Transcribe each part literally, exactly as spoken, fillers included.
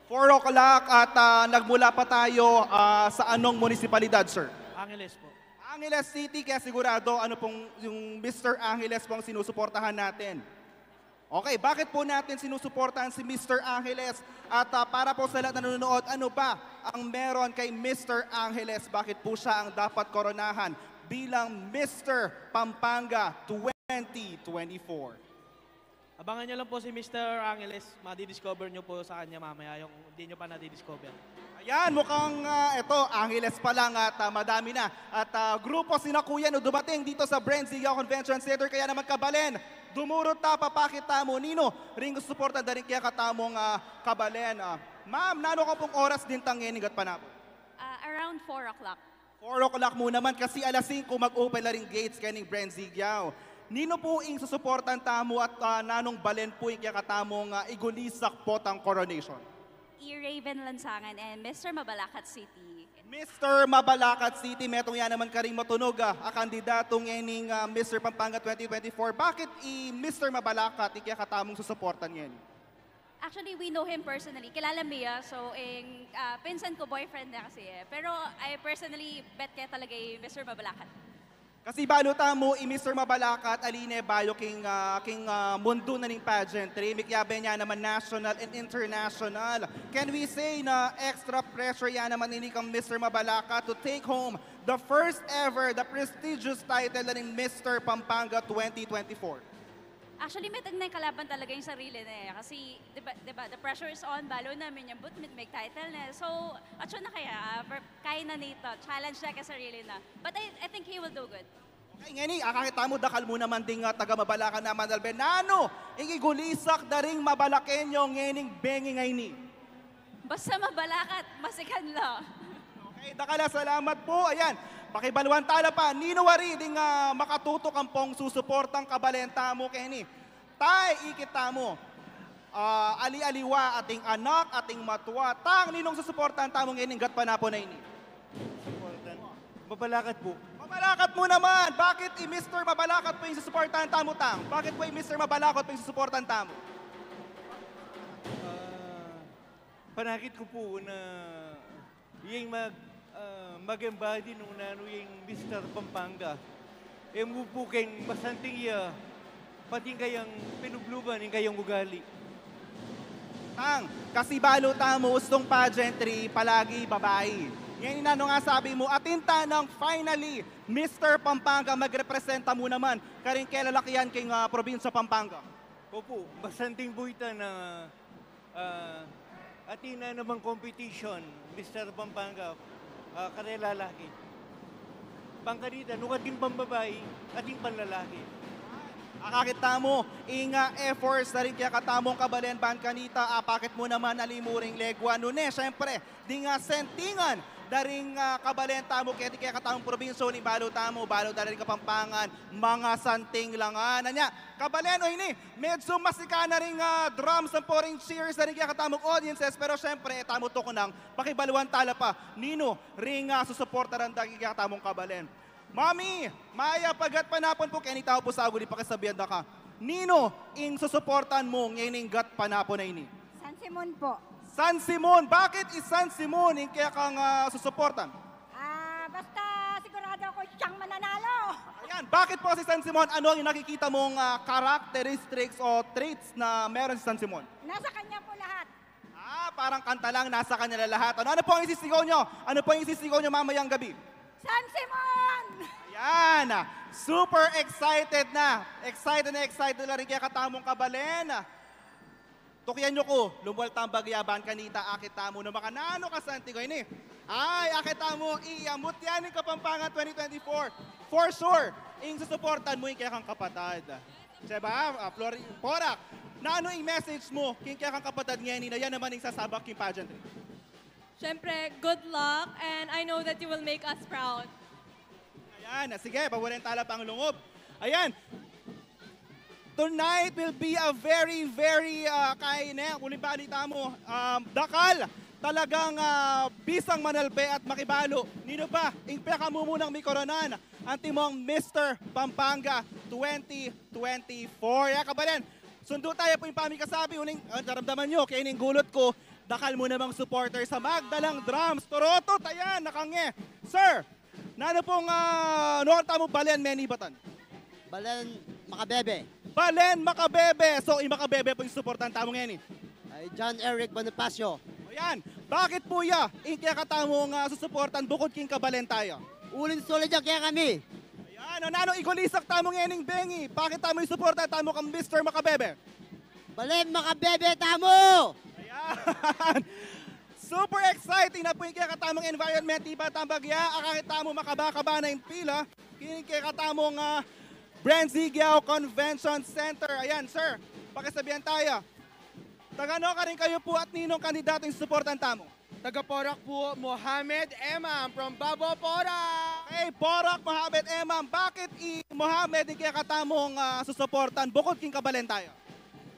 Four o'clock at, ah, nagmula pa tayo, ah, sa anong munisipalidad, sir? Angeles po. Angeles City, kaya sigurado ano pong yung Mister Angeles pong sinusuportahan natin. Okay, bakit po natin sinusuportahan si Mister Angeles? At, ah, para po sa lahat na nanonood, ano ba ang meron kay Mister Angeles? Bakit po siya ang dapat koronahan bilang Mister Pampanga twenty twenty-four? Abangan nyo lang po si Mister Angeles. Madidiscover nyo po sa kanya mamaya yung hindi nyo pa nadidiscover. Ayan, mukhang, ah, eto, Angeles pa lang at, ah, madami na. At, ah, grupo sina Kuya no dumating dito sa Bren Zigao Convention Center. Kaya naman kabalen, dumurut ta, papakit tamu ninu ring suporta da ring kekatamung, ah, kabalen. Ah, ma'am, nanu ka pung oras din tang ngening gatpanapun? Ah, around four o'clock. Four o'clock mu naman kasi alas singko mag-open na ring gates kening Bren Zigao. Ninu pu ing susuportan tamu at, ah, nanung balen pu ing kekatamung, ah, igulisak potang coronation? E. Raven Lansangan and Mister Mabalacat City. Mister Mabalacat City, metung ya naman karing matunog, ah, a kandidatu ngening, ah, Mister Pampanga twenty twenty-four. Bakit i Mister Mabalacat ing kekatamung susuportan ngeni? Actually, we know him personally. Kilala mi ya. So, ing, ah, pinsan ko, boyfriend niya kasi eh. Pero I personally bet kaya talaga i Mister Mabalacat. Kasi balu tamu, i Mister Mabalacat, ali ne bayu king, ah, king, ah, mundu na ning pageantry. Mikyabe ne naman national and international. Can we say na extra pressure ya naman ini kang Mister Mabalacat to take home the first ever, the prestigious title na ning Mister Pampanga twenty twenty-four? Actually, metung ne kalaban talaga ing sarili ne. Kasi, di ba, di ba, the pressure is on, balu na, minyambut, mit-, make title ne. So, atsu na kaya, ah, per-, kaya na nito, challenge na kaya sarili na. But I, I think he will do good. Okay, ngeni, akakit tamu, dakal mu naman ding, ah, taga-Mabalacat naman, Alben. Nanu ing igulisak da ring Mabalaqueño ngening bengi ngeni? Basta Mabalacat, masikan la. Okay, dakal a salamat pu. Ayan, pakibaluan tala pa, ninu wari ding, ah, makatutuk ampong susuportang kabalen tamu keni? Tay, ikit tamu. Ah, ali-aliwa, ating anak, ating matua. Tang, ninung susuportan tamu ngening gatpanapun a ini? Suportan. Mabalacat pu. Mabalacat mu naman. Bakit i Mister Mabalacat pu ing susuportan tamu, Tang? Bakit pu i Mister Mabalacat pu ing susuportan tamu? Ah, panakit ku pu na ing mag-, ah, mag-embody nung nanu ing Mister Pampanga. E mu pu keng masanting ya, pati ing kayang pinubluban, ing kayang ugali. Tang, kasi balu tamu, ustung pageantry, palagi babai. Ngeni nanu ing sabi mu, atin tanang finally, Mister Pampanga, magrepresenta mu naman karing kelalakian king, ah, probinsya Pampanga. Opu, masanting buita na ah, atin na namang competition, Mister Pampanga, ah, kareng lalaki. Pangkanita, nung atin pambabai, atin panlalaki. Akakit tamu, ing, ah, efforts da ring kekatamung kabalen ban kanita, apakit mu naman ali mu ring legua, nune, siyempre, ding, ah, sentingan da ring, ah, kabalen tamu keti kekatamung probinsya, uling balu tamu, balu da ring Kapampangan, masanting la ngan. Anya, kabalen, o ini, medyo masikan na ring, ah, drums ampo ring cheers da ring kekatamung audiences, pero siyempre, e tamu tukunang pakibaluan tala pa ninu ring, ah, susuportaran da ring kekatamung kabalen. Mami, mayap a gatpanapun pu, keni tau pu sa aguli pakisabian da ka. Ninu ing susuportan mu ngening gatpanapun a ini? San Simon po. San Simon. Bakit i San Simon ing kekang, ah, susuportan? Ah, basta sigurado ako siyang mananalo. Ayan, bakit po si San Simon? Ano ang nakikita mong, ah, characteristics o traits na meron si San Simon? Nasa kanya po lahat. Ah, parang kanta lang, nasa kanya na lahat. Ano, ano po ang isisigaw nyo? Ano po ang isisigaw nyo mamayang gabi? San Simon! Ayan, ah, super excited na. Excited na excited na rin kaya katamong kabalen. Tukian nyo ku, lumwal tambag yaban kanita, akit tamu na makananu kasanting ini. Ay, akit tamu, iya, mutya ning Kapampangan twenty twenty-four. For sure, ing susuportan mu ing kekang kapatad. Diba? Ah, Flori-, Porac, nanu ing message mu king kekang kapatad ngeni na yan naman ing sasabak king pageantry? Siyempre, good luck, and I know that you will make us proud. Ayan, ah, sige, paburen tala pang lungub. Ayan. Tonight will be a very, very, ah, kaine, uling balita mu, um, dakal talagang, ah, bisang manalbe at makibalu. Ninu ba ing pekamumunang mikoronan antimong Mister Pampanga twenty twenty-four? Ya, kabalen, Sundu taya pu ing pamikasabi, uling, ah, naramdaman yu, keni ing gulut ku, dakal mu namang supporter sa Magdalang Drums, Toronto, ayan, nakange. Sir, nanu pung, ah, nanu tamu balen menibatan? Balen Makabebe. Balen Makabebe. So, i Makabebe pu ing suportan tamu ngeni. Ay, John Eric Bonifacio. O yan. Bakit pu ya ing kekatamung, ah, susuportan bukud king kabalen taya? Uling solid ya kekami. Ayan, o nanu, igulisak tamu ngening bengi. Bakit tamu isuporta tamu kang Mister Makabebe? Balen Makabebe tamu! Ayan. Super exciting na pu ing kekatamung environment, ibat ing bagya, akakit tamu makaba-kaba na ing pila, king kekatamung, ah, Bren Zigiao Convention Center. Ayan, sir, pakisabian taya. Taga-nu karin kayu pu at ninung kandidato ing susuportan tamu? Taga Porac pu, Mohamed Emam from Babo, Porac. Hey, Porac, Mohamed Emam. Bakit i Mohamed ing kekatamung, ah, susuportan bukud king kabalen taya?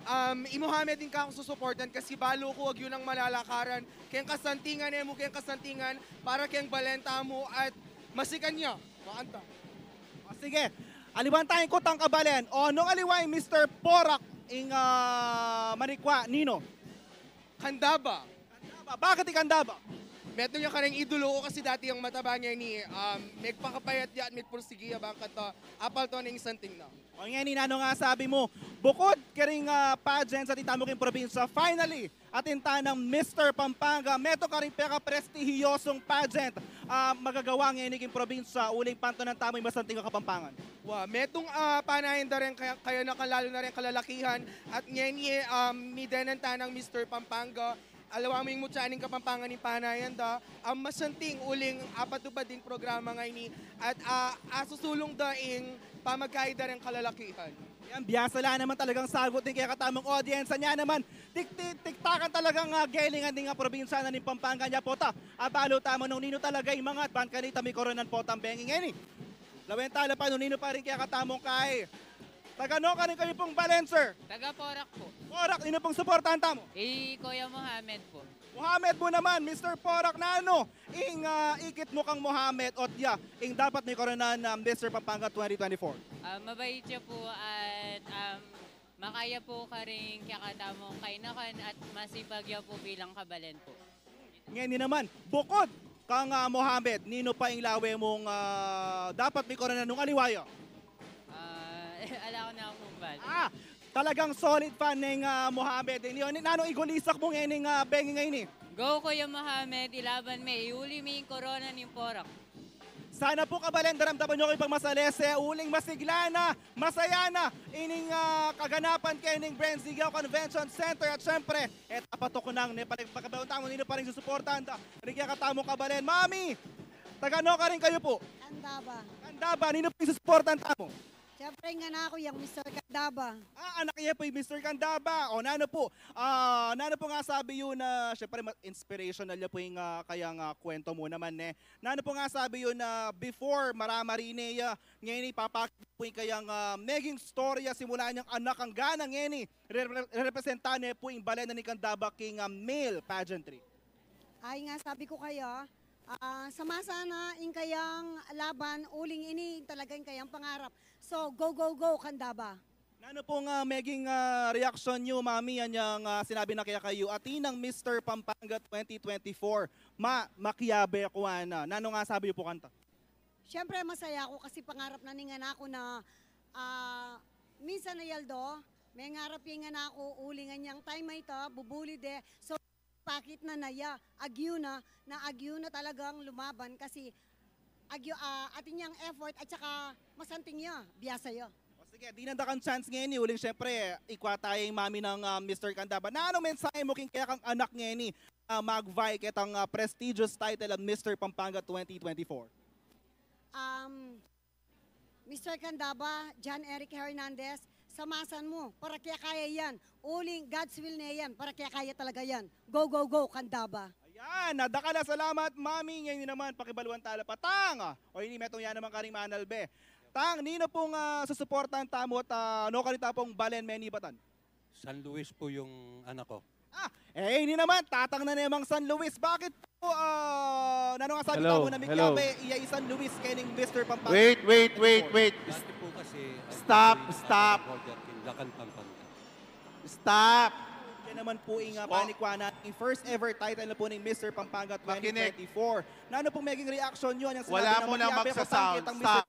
Um, i Mohamed ing kakung susuportan kasi balu ku agyu nang malalakaran keng kasantingan, e mu keng kasantingan para keng balen tamu at masikan ya. Makanta. O, sige. Aliwan taya ing kutang kabalen. O, nung aliwa i Mister Porac ing, ah, manikwa, ninu? Candaba. Candaba. Bakit i Candaba? Metung ya kareng idulu ku kasi dati yang mataba ngeni, um, megpakapayat ya at megpursigi ya bang kanta apalto na ing santing na. O ngeni, nanu ing asabi mu? Bukud karing, ah, pageants atin tamu king probinsya, finally, atin tanang Mister Pampanga, metung karing pekaprestihiyosung pageant, ah, magagawa ngeni king probinsya, uling pantanan tamu ing masanting a Kapampangan. Wa, metung, ah, panayan da reng kaya, kayanakan, lalu na reng kalalakihan, at ngeni, ah, midenan tanang Mister Pampanga, alawa mu ing mutya ning Kapampangan ing panayan da, ah, masanting uling apatupad ding programa ngeni, at, ah, asusulung da ing pamagkayad da reng kalalakihan. Yan, biasa la naman talagang sagut ning kekatamung audience. Nya naman, tik-, tik-, tiktakan talagang, ah, gelingan ning, ah, probinsya na ning Pampanga. Nya pu ta, abalu tamu nung ninu talaga ing mangat ban kanita mikoronan pu tang bengi ngeni. Lawen tala pa nung ninu pa ring kekatamung kai. Taga-nu karin kayu pung balen, sir? Taga Porac pu. Porac, ninu pung suportan tamu? I Kuya Mohamed pu. Mohamed pu naman, Mister Porac, nanu ing, ah, ikit mu kang Mohamed, ot ya ing dapat mikoronan na Mister Pampanga twenty twenty-four? Ah, mabait ya pu at, um, makaya pu karing kekatamung kayanakan at masipag ya pu bilang kabalen pu. Ngeni naman, bukud kang, ah, Mohamed, ninu pa ing lawe mung, ah, dapat mikoronan nung aliwa ya? Ah, ala ku na pung bale. Ah, talagang solid fan neng, ah, Mohamed. Ini, ini, nanu ing igulisak mu ngening, ah, bengi ngeni? Go, Kuya Mohamed, ilaban me, iuli me ing korona ning Porac. Sana pu, kabalen, daramdaman yu kayung pagmasalese, uling masigla na, masaya na ining, ah, kaganapan kening Bren Zigiao Convention Center. At syempre, e ta pa tukunan ne, pare, pakibaluan tamu ninu pa ring susuportan da ring kekatamung kabalen. Mami, taga-nu karin kayu pu? Candaba. Candaba, ninu pu ing susuportan tamu? Siyempre, ing anak ku, yang Mister Candaba. Ah, anak ya pu ing Mister Candaba. O, nanu pu? Ah, nanu pung asabi yu na, siyempre, ma-, inspirational ya pu ing, ah, kayang, ah, kwento mu naman, ne? Nanu pung asabi yu na before, marama rin ne ya, ngeni papakit pu ing kayang, ah, meging istorya simula nang anak anggang ngeni, re-, re-, representa ne pu ing balen na ning Candaba king, ah, male pageantry. Ay nga, sabi ku kaya, ah, samasan na ing kayang laban, uling ini talaga ing kayang pangarap. So, go, go, go, Candaba. Nanu pung, ah, meging, ah, reaksyon yu, Mami, anyang, ah, sinabi na kekayu atin nang Mister Pampanga twenty twenty-four, Ma, makiabe ku na. Nanu ing asabi yu pu kanta? Siyempre, masaya ku kasi pangarap na ning anak ku na, ah, minsan a aldo, mengarap ya ing anak ku, uling anyang time a ita, bubuli de. So, pakit na na ya, agyu na, na agyu na talagang lumaban kasi agyu, ah, atin yang effort at saka masanting ya, biasa ya. O sige, dinan da kang chance ngeni, uling siyempre, ikwa taya ing Mami nang, ah, Mister Candaba. Nanung mensahe mu king kekang anak ngeni, ah, mag-vie ketang, ah, prestigious title a Mister Pampanga twenty twenty-four? Um, Mister Candaba, John Eric Hernandez, samasan mu, para kekaya yan. Uling God's will ne yan, para kekaya talaga yan. Go, go, go, Candaba. Ayan, na dakal a salamat, Mami. Ngeni naman, pakibaluan tala pa, Tang. O ini, metung ya naman karing manalbe. Tang, ninu pung, ah, susuportan tamu at, ah, nu karin ta pung balen menibatan? San Luis po yung anak ko. Ah, e ini naman, tatang na ne mang San Luis. Bakit pu, ah, nanung asabi tamu na mikiabe ya i San Luis kening Mister Pampanga? Wait, wait, wait, wait. Dati po kasi, ay, Stop, po yung stop. Border, Tindacan, Pampanga. Stop! Yan naman po ing, ah, panikwa na, ing first ever title na po ning Mister Pampanga twenty twenty-four. Nanu pong meging reaction nyo? Anyang sinabi ng makiabe ko, pangkitang Mister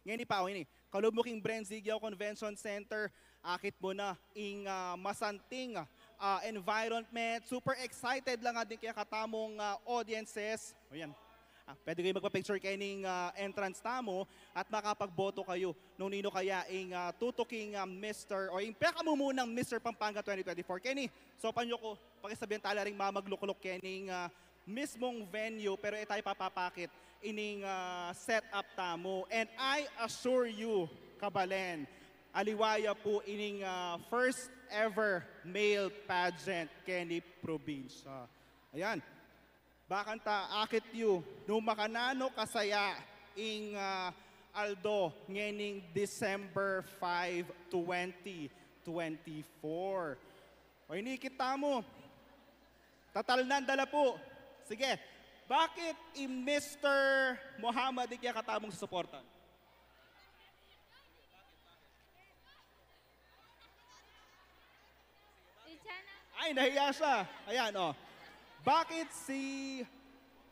Ngeni pa, o ini, kalub mu king Bren Ziguiao Convention Center, akit mu na ing, ah, masanting, ah, environment. Super excited la ngan ding kekatamung, ah, audiences. O yan. Ah, pwede kayu magpa-picture kening, ah, entrance tamu at makapagboto kayu nung ninu kaya ing, ah, tutuking, ah, Mister o ing pekamumunang Mister Pampanga twenty twenty-four. Keni, saupan yu ku, pakisabian tala ring mamaglukluk kening, ah, mismung venue, pero e tayu papapakit ining, ah, setup tamu. And I assure you, kabalen, aliwa ya pu ining, ah, first ever male pageant keni probinsya. Ayan. Bakanta akit yu nung makananu kasaya ing, ah, aldo ngening December five, twenty twenty-four. O, inikit tamu. Tatalnan da la pu. Sige. Bakit i Mister Muhammad ing kekatamung susuportan? Ay, nahiya siya. Ayan, o. Bakit si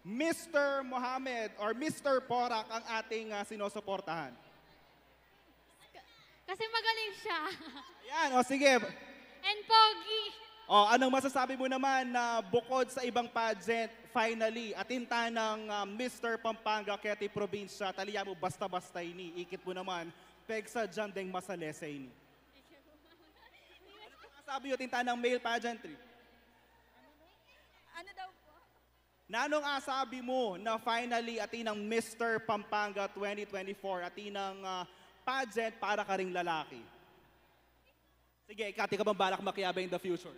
Mister Mohammed or Mister Porak ang ating, ah, sinusuportahan? Ka-, kasi magaling siya. Ayan, o sige. And pogi. O, anong masasabi mo naman na bukod sa ibang pageant, finally, atin tanang, ah, Mister Pampanga keti probinsya, taliya mu basta-basta ini, ikit mu naman, pegsadya deng masalese ini. Ano pong asabi yu atin tanang male pageantry? Ano daw po? Nanung asabi mu na finally atin nang Mister Pampanga twenty twenty-four, atin nang, ah, pageant para karing lalaki? Sige, ika, atin ka bang balak makiabe in the future?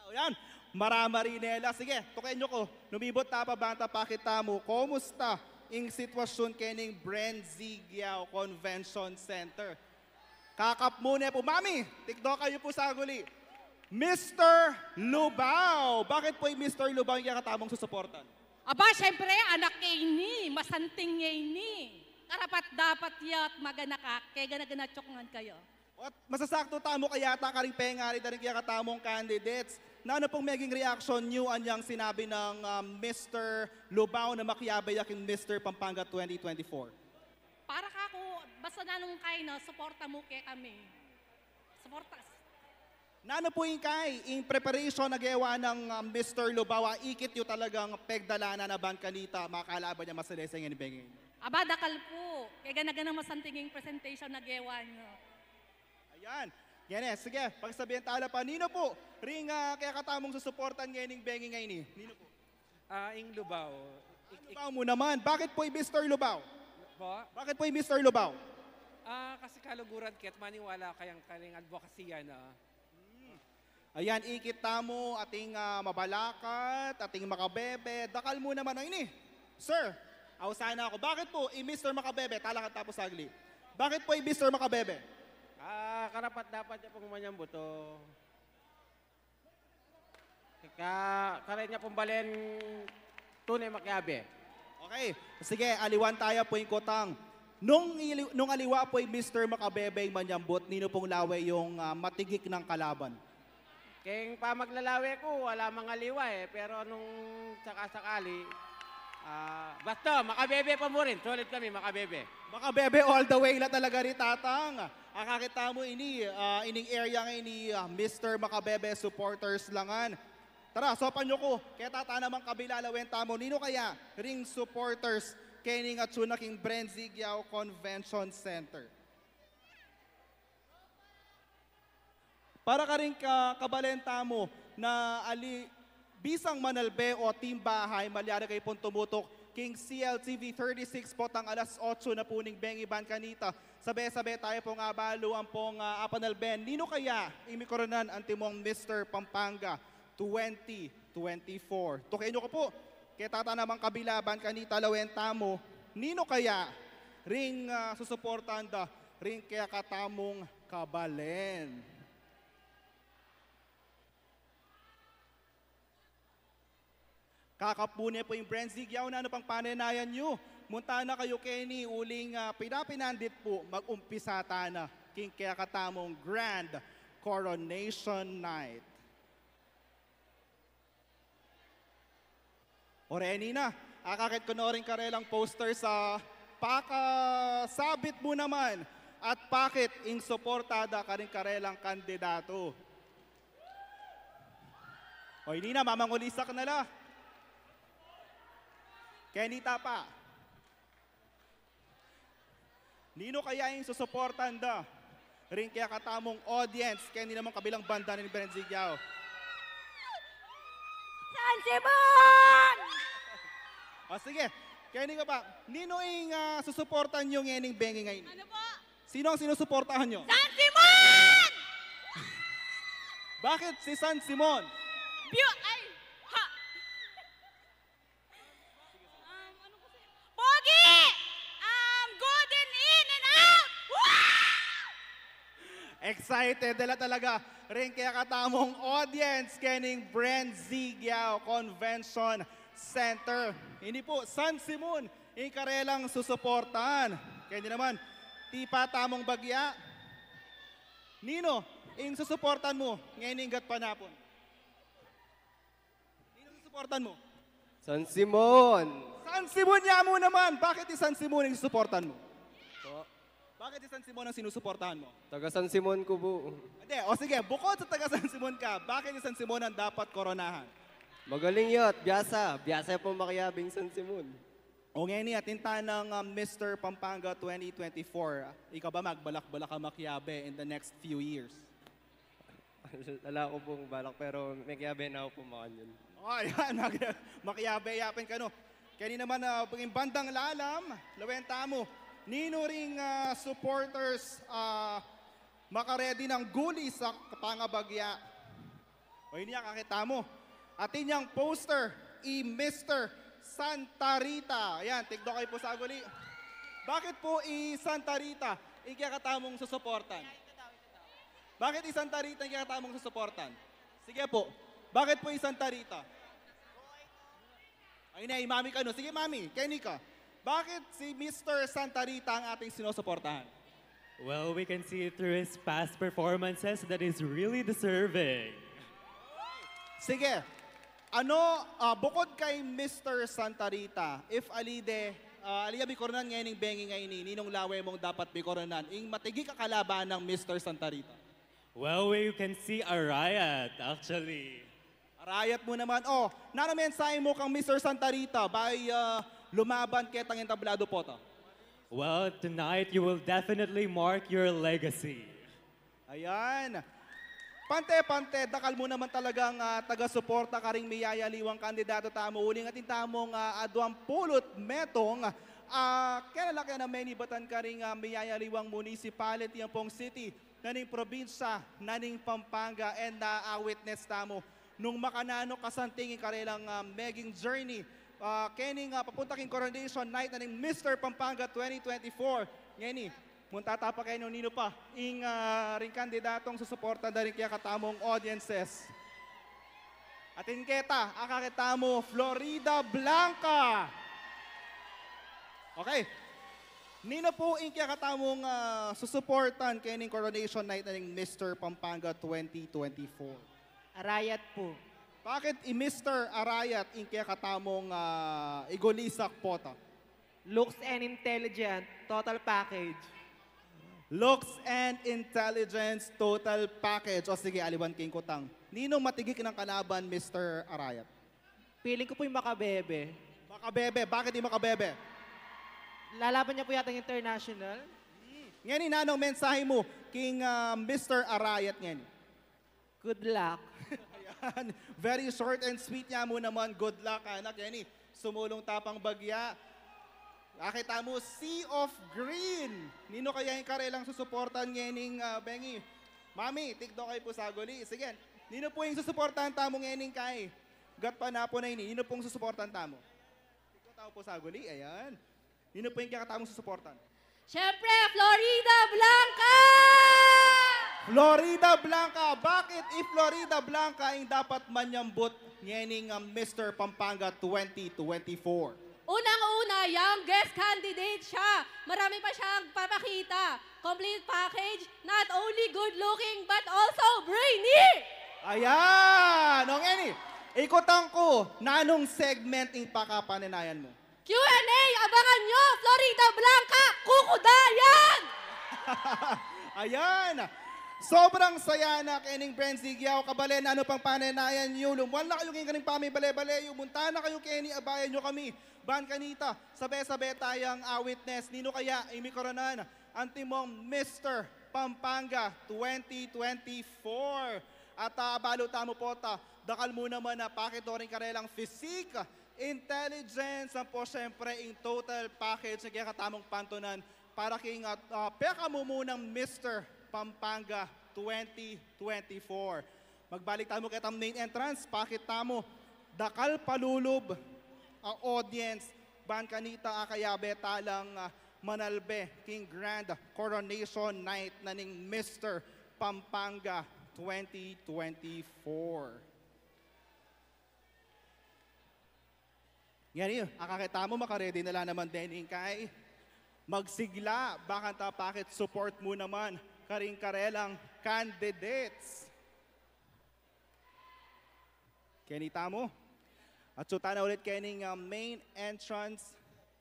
O, yan. Maramari ne la. Sige, tuken yu ku. Lumibut ta pa banta pakit tamu. Kumusta ing sitwasyun kening Bren Ziguiao Convention Center? Kakap mu ne pu. Mami, tikdo kayu pu saguli. Mister Lubao. Bakit pu i Mister Lubao ing kekatamung susuportan? Aba, siyempre, anak ke ini, masanting ke ini. Karapat-dapat ya at maganaka, kaya gana-gana, tsok ngan kayu. At masasakto tamu kaya ta karing pengari da ring kekatamung candidates. Nanu pung meging reaction yu anyang sinabi nang, ah, Mister Lubao na makiabe ya king Mister Pampanga twenty twenty-four? Para kaku, basta nanung kaya na, suporta mu kekami. Suporta. Nanu pu ing kaya, ing preparation a gewa nang, ah, Mister Lubao, ikit yu talagang pegdalanan na ban kanita, makalaban ya masalese ngeni bengi? Aba, dakal pu. Kaya gana-gana masanting ing presentation a gewa na. Ayan. Yan e. Sige, pagsabian tala pa. Ninu pu ring, ah, kekatamung susuportan ngening bengi ngeni? Ninu pu? Ah, ing Lubao. Ik-, ik- Lubao mu naman. Bakit pu i Mister Lubao? Po? Bakit pu i Mister Lubao? Ah, kasi kaluguran ke at maniwala kayang karing advocacy yan, ah. Hmm. Ayan, ikit tamu, ating, ah, mabalakat, ating makabebe. Dakal mu naman, o ini. Sir, ausan na ku. Bakit pu i Mister Makabebe? Talakad ta pu saglit. Bakit pu i Mister Makabebe? Ah, karapat-dapat ya pung manyambut, o. Ka-, kareng ya pung balen tune makiabe. Okay. Sige, aliwan taya pu ing kutang. Nung ili-, nung aliwa pu i Mister Makabebe ing manyambut, ninu pung lawe yung, ah, matigik nang kalaban? Keng pamaglalawe ku, ala mang aliwa e. Pero nung saka-sakali, ah, basta, Makabebe pa mu rin. Solid kami, Makabebe. Makabebe all the way la talaga rin, Tatang. Akakit tamu ini, ah, ining area ngeni, ah, Mister Makabebe supporters la ngan. Tara, saupan yu ku. Keta ta namang kabila, lawen tamu. Ninu kaya ring supporters keni ing atsu na king Bren Zigyao Convention Center? Para karing ka-, kabalen tamu na ali, bisang manalbe o timbahay, malyari kayu pung tumutuk king C L T V thirty-six potang alas otso na pu ning bengi ban kanita. Sabe-sabe taya pung abalu ampong, ah, apanalben. Ninu kaya ing mikorunan antimong Mister Pampanga twenty twenty-four? Tuken yu ku pu. Keta ta namang kabila ban kanita, lawen tamu. Ninu kaya ring, ah, susuportahan da ring kekatamung kabalen? Kakapune pu ing Bren Zigyao, nanu pang panenayan yu? Munta na kayu keni uling, ah, pinapinandit pu, mag-umpisa ta na king kekatamung Grand Coronation Night. O reni na, akakit ku no ring karelang poster sa, pakasabit mu naman at pakit ing suporta da karing karelang kandidatu. O ini na, mamangulisak na la. Kenita pa. Ninu kaya ing susuportahan da ring kekatamung audience keni namang kabilang banda ning Bren Zigyao? San Simon! O sige, keni ka pa. Ninu ing, ah, susuportahan yu ngening bengi ngeni? Ano po? Sino ang sinusuportahan yu? San Simon! Bakit si San Simon? Biu-, ay, ha! Um, ano kasi? Pogi! Um, good in, in and out! Wow! Excited na la talaga ring kekatamung audience kening Bren Zigyao Convention Center. Ini pu, San Simon ing karelang susuportahan. Keni naman, tipa tamung bagya. Ninu ing susuportahan mu ngening gatpanapun? Ninu susuportahan mu? San Simon! San Simon ya mu naman! Bakit i San Simon ing susuportahan mu? Po? Bakit i San Simon ang sinusuportahan mu? Taga San Simon ku pu. Hindi, o sige, bukod sa taga San Simon ka, bakit i San Simon ang dapat koronahan? Magaling ya at biasa. Biasa ya pung makiabe ing San Simon. O ngeni, atin tanang, um, Mister Pampanga twenty twenty-four. Ika ba magbalak-balak ka makiabe in the next few years? Ala ku pung balak, pero makiabe na ku pu makanyan. O, yan, maki-, makiabe ya pin kanu. Keni naman, ah, king bandang lalam, lawen tamu. Ninu ring, ah, supporters, ah, makaredi nang guli sa pangabagya? O ini, akakit tamu. Atin yang poster, i Mister Santa Rita. Ayan, tikdo kayu pu saguli. Bakit pu i Santa Rita ing kekatamung susuportahan? Bakit i Santa Rita ing kekatamung susuportahan? Sige pu. Bakit pu i Santa Rita? Ay, na, i Mami kanu. Sige, Mami, keni ka. Bakit si Mister Santa Rita ang ating sinusuportahan? Well, we can see through his past performances that he's really deserving. Sige. Ano, ah, bukod kay Mister Santa Rita, if ali de, ah, ali ya mikoronan ngening bengi ngeni, ninung lawe mung dapat mikoronan ing matigik a kalaban nang Mister Santa Rita? Well, we can see a riot, actually. Arayat mu naman. O, nanu mensahe mu kang Mister Santa Rita, bayu, ah, lumaban ketang entablado potang? Well, tonight you will definitely mark your legacy. Ayan. Pante-pante, dakal mu naman talagang, ah, taga-suporta karing miyayaliwang kandidato tamu. Uling atin tamung, ah, aduang pulu't metung, ah, kalalakyan a menibatan karing, ah, miyayaliwang municipality ampong city. na ning probinsya na ning Pampanga, and na-witness tamu nung makananu kasanting ing karelang, ah, meging journey, ah, kening, ah, papunta king coronation night na ning Mister Pampanga twenty twenty-four. Ngeni, munta ta pa keni, ninu pa ing, ah, ring kandidatong susuportan da ring kekatamung audiences. Atin keta, akakit tamu, Florida Blanca. Okay. Ninu pu ing kekatamung, ah, susuportan kening coronation night na ning Mister Pampanga twenty twenty-four? Arayat pu. Bakit i Mister Arayat ing kekatamung, ah, igulisak pota? Looks and intelligent, total package. Looks and intelligence, total package. O sige, aliwan king kutang. Ninung matigik nang kalaban, Mister Arayat? Feeling ko po yung makabebe. Makabebe? Bakit yung makabebe? Lalaban niya po yata yung international. Ngeni, nanung mensahe mu king, ah, Mister Arayat ngeni? Good luck. Ayan. Very short and sweet ya mu naman. Good luck, anak. Ngeni, sumulung ta pang bagya. Akit tamu, sea of green. Ninu kaya ing karelang susuportan ngening, ah, bengi? Mami, tikdo kayu pu saguli. Sige, ninu pu ing susuportan tamu ngening kay gatpanapun a ini? Ninu pung susuportan tamu? Tikdo tamu pu saguli, ayan. Ninu pu ing kekatamung susuportan? Siyempre, Florida Blanca! Florida Blanca! Bakit i Florida Blanca ing dapat manyambut ngening, ah, Mister Pampanga twenty twenty-four? Unang-una, youngest candidate siya. Marami pa siyang papakita. Complete package, not only good looking, but also brainy! Ayan! O ngeni, ikutang ku, nanung segment ing pakapananayan mu? Q and A, abangan nyo, Florida Blanca, kukudayan! Ayan! Sobrang saya na kening Bren Zigiao, kabalen, nanu pang pananayan yu? Lumwan na kayu keng kaning pamibale-bale yu, munta na kayu keni, abayan yu kami. Ban kanita, sabe-sabe tayang, ah, witness. Ninu kaya ing mikoronan antimong Mister Pampanga twenty twenty-four? At, ah, abalu tamu pota, dakal mu naman a pakit do ring karelang physique, intelligence, ampo siyempre ing total package na kekatamung pantunan para king, ah, ah, pekamumunang Mister Pampanga twenty twenty-four. Magbalik tamu ketang main entrance, pakit tamu, dakal palulub a audience, ban kanita akayabe talang, ah, manalbe king grand coronation night na ning Mister Pampanga twenty twenty-four. Ngeni, akakit tamu, makaredi na la naman deni ing kay magsigla, bakanta pakit support mu naman karing karelang candidates. Keni tamu. Atsu tana ulit kening, ah, main entrance.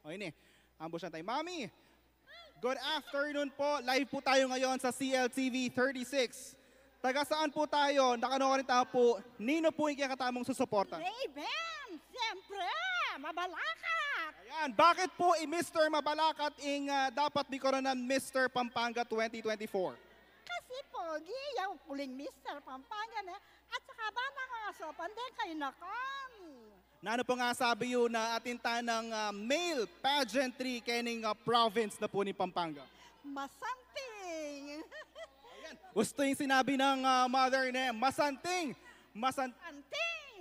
O ini, ambush na tayo. Mami, good afternoon po. Live po tayo ngayon sa C L T V thirty-six. Taga saan po tayo? Nakano ka rin tayo po? Ninu po ing kekatamung susuportan? Raven! Siyempre! Mabalakat! Ayan. Bakit po i Mister Mabalakat ing, ah, dapat mikoronan Mister Pampanga twenty twenty-four? Kasi pogi, yaw uling Mister Pampanga na. At saka ba na nga so, pande kayo na kan. Nanu pung asabi yu na atin tanang, ah, male pageantry kening, ah, province na pu ning Pampanga? Masanting! Ayan. Gusto yung sinabi ng, ah, mother ne, masanting! Masan- Santing!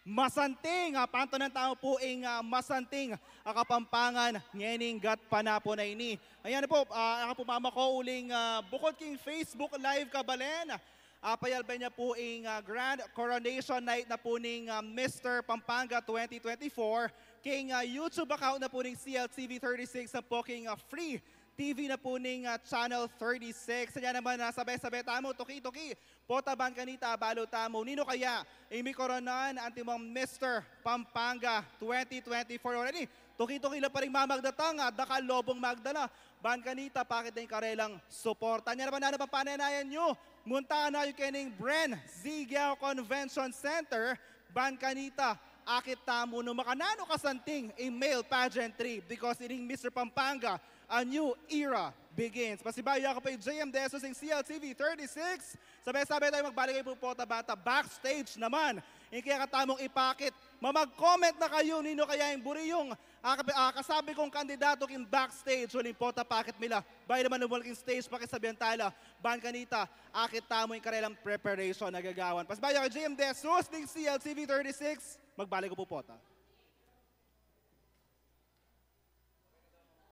Masanting! Ah, pantunan tamu pu ing, ah, masanting a Kapampangan ngening gatpanapun a ini. Ayan po, ah, aku pu mamako uling, ah, bukod king Facebook Live, kabalen, ah, payalbe ne pu ing, ah, grand coronation night na pu ning, ah, Mister Pampanga twenty twenty-four king, ah, YouTube account na pu ning C L T V thirty-six, na pu king, ah, free T V na pu ning, ah, Channel thirty-six. Kaya naman, ah, sabe-sabe tamu, tuki-tuki pota ban kanita, abalu tamu, ninu kaya ing mikoronan antimong Mister Pampanga twenty twenty-four? Already, tuki-tuki la pa ring mamagdatang, ah, dakal lobung magdala. Ban kanita, pakit da ing karelang suporta. Nya naman, nanu pang pananayan yu? Munta na yu kening Bren Zigiao Convention Center. Ban kanita, akit tamu nung makananu kasanting ing male pageantry, because ining Mister Pampanga A new era begins. Pasibayu ya ku pu i J M De Jesus ning C L T V thirty-six. Sabay-sabay tamu magbalik pu pota bata backstage naman. Ing kekatamung ipakit. Mamag-comment na kayu ninu kaya ing buri yung, ah, kap-, ah, kasabi kung kandidato king backstage uling pota pakit mila. Bayu naman lumulak king stage, pakisabian tala. Ban kanita, akit tamu ing karelang preparation a gagawan. Pasibayu ya ku i J M De Jesus ning C L T V thirty-six. Magbalik ku pu pota.